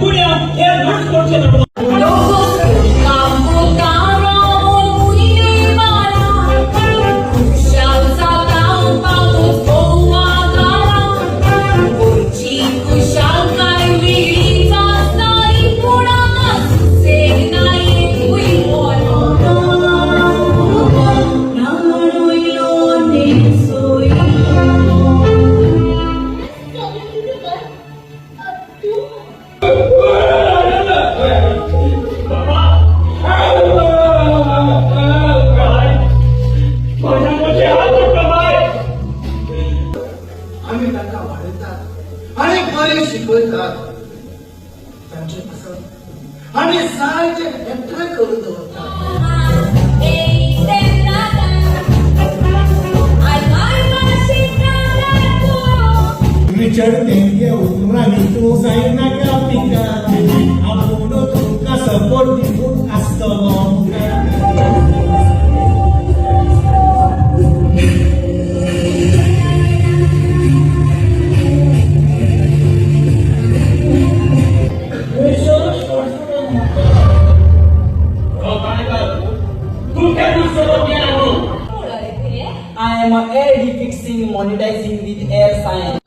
गुन्यांव हे लूट करचे. आमी तांकां वाडयतात आनी बरें शिकयतात, तांचे पासत आनी जायते एकठांय करून दवरतात. रिचर्ड तेंगे उतरांनी तूं जायनाका पिकार, आपूण तुमकां सपोर्ट दिवन आसतलो मुखार. तूं केन्ना सोडोवंक येना म्हणून. I am a AD fixing monetizing with air science.